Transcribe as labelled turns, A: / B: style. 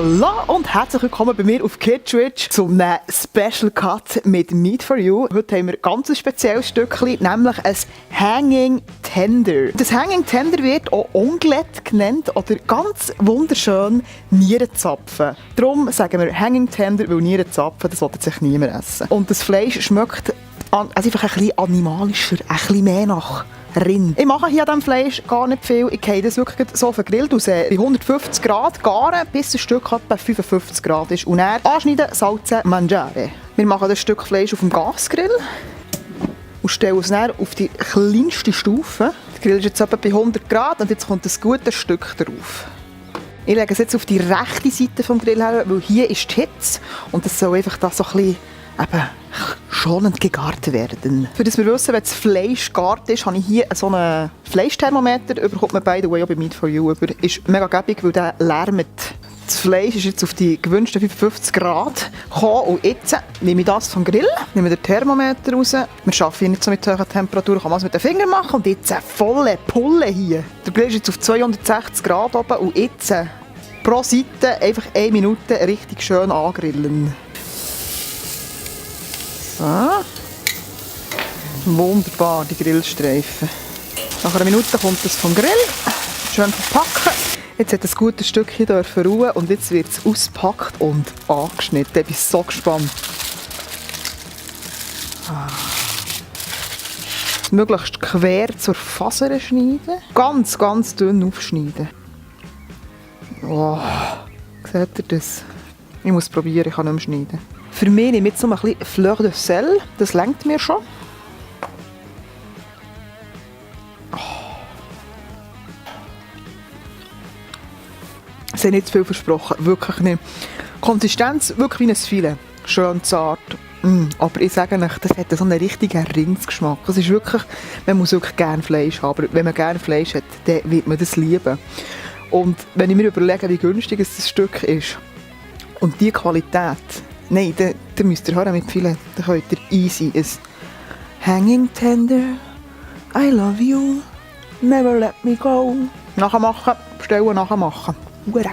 A: Hallo und herzlich willkommen bei mir auf Kidswitch zum Special Cut mit Meat for You. Heute haben wir ein ganz spezielles Stückchen, nämlich ein Hanging Tender. Das Hanging Tender wird auch Onglet genannt oder ganz wunderschön Nierenzapfen. Darum sagen wir Hanging Tender, weil Nierenzapfen, das will sich niemand essen. Und das Fleisch schmeckt einfach ein bisschen animalischer, ein bisschen mehr nach Rind. Ich mache hier an diesem Fleisch gar nicht viel. Ich habe das wirklich so vergrillt aus bei 150 Grad garen, bis das Stück bei 55 Grad ist. Und dann anschneiden, salzen, mangiare. Wir machen das Stück Fleisch auf dem Gasgrill und stellen es dann auf die kleinste Stufe. Der Grill ist jetzt etwa bei 100 Grad und jetzt kommt ein gutes Stück drauf. Ich lege es jetzt auf die rechte Seite des Grills her, weil hier ist die Hitze und es soll einfach das so ein bisschen schonend gegart werden. Für das wir wissen, wenn das Fleisch gegart ist, habe ich hier so einen Fleischthermometer. Bekommt man by the way auch bei Meat for You. Ist mega gäbig, weil der lärmt. Das Fleisch ist jetzt auf die gewünschten 55 Grad gekommen. Und jetzt nehme ich das vom Grill, nehme den Thermometer raus. Wir arbeiten hier nicht so mit hohen Temperaturen, kann man es mit den Fingern machen. Und jetzt eine volle Pulle hier. Der Grill ist jetzt auf 260 Grad oben und jetzt pro Seite einfach 1 Minute richtig schön angrillen. So. Wunderbar, die Grillstreifen. Nach einer Minute kommt es vom Grill. Schön verpacken. Jetzt hat ein gutes Stück hier ruhen und jetzt wird es ausgepackt und angeschnitten. Ich bin so gespannt. Möglichst quer zur Faser schneiden. Ganz, ganz dünn aufschneiden. Oh, seht ihr das? Ich muss es probieren, ich kann nicht mehr schneiden. Für mich nehme ich jetzt noch ein bisschen Fleur de Sel. Das reicht mir schon. Es ist nicht zu viel versprochen, wirklich nicht. Konsistenz wirklich wie ein Filet. Schön zart. Aber ich sage euch, das hat so einen richtigen Rindsgeschmack. Das ist wirklich, man muss wirklich gerne Fleisch haben. Aber wenn man gerne Fleisch hat, dann wird man das lieben. Und wenn ich mir überlege, wie günstig das Stück ist und die Qualität, nein, dann müsst ihr hören mit Filet. Dann könnt ihr easy ein Hanging Tender, I love you, never let me go. Nachmachen, bestellen, nachmachen. Gut.